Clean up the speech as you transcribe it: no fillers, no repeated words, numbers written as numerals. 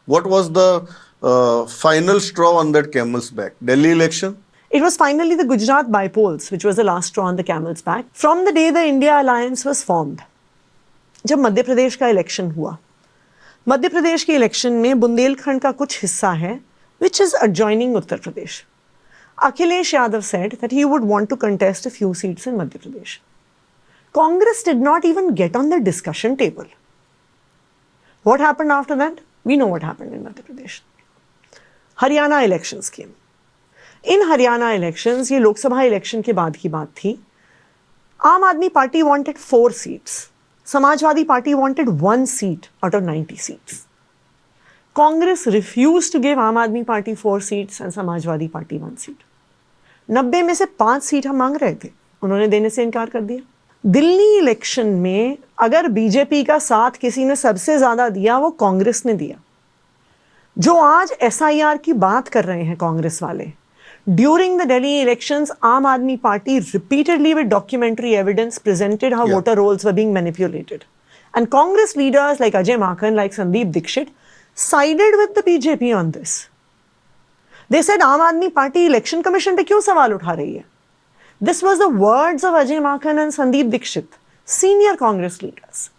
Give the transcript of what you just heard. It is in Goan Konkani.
What was the final straw on that camel's back? Delhi election? It was finally the Gujarat bypolls, which was the last straw on the camel's back. From the day the India alliance was formed, जब मध्य प्रदेश का इलेक्शन हुआ, मध्य प्रदेश के इलेक्शन में बुंदेलखंड का कुछ हिस्सा है which is adjoining Uttar Pradesh. Akhilesh Yadav said that he would want to contest a few seats in Madhya Pradesh. Congress did not even get on the discussion table. What happened after that? We know what happened in Madhya Pradesh. Haryana elections came. In Haryana elections, ये लोकसभा इलेक्शन के बाद की बात थी, Aam Aadmi Party wanted 4 seats. Samajwadi Party wanted 1 seat out of 90 seats. Congress refused to give Aam Aadmi Party 4 seats and Samajwadi Party 1 seat. 90 में से 5 सीट हम मांग रहे थे, उन्होंने देने से इनकार कर दिया। दिल्ली इलेक्शन में अगर बीजेपी का साथ किसी ने सबसे ज्यादा दिया, वो कांग्रेस ने दिया। जो आज एसआईआर की बात कर रहे हैं कांग्रेस वाले, during the Delhi elections, Aam Aadmi Party repeatedly with documentary evidence presented how voter rolls were being manipulated. And Congress leaders like Ajay Maken, like Sandeep Dikshit, sided with the BJP on this. They said Aam Aadmi Party Election Commission pay क्यों सवाल उठा रही है? This was the words of Ajay Maken and Sandeep Dikshit, senior Congress leaders.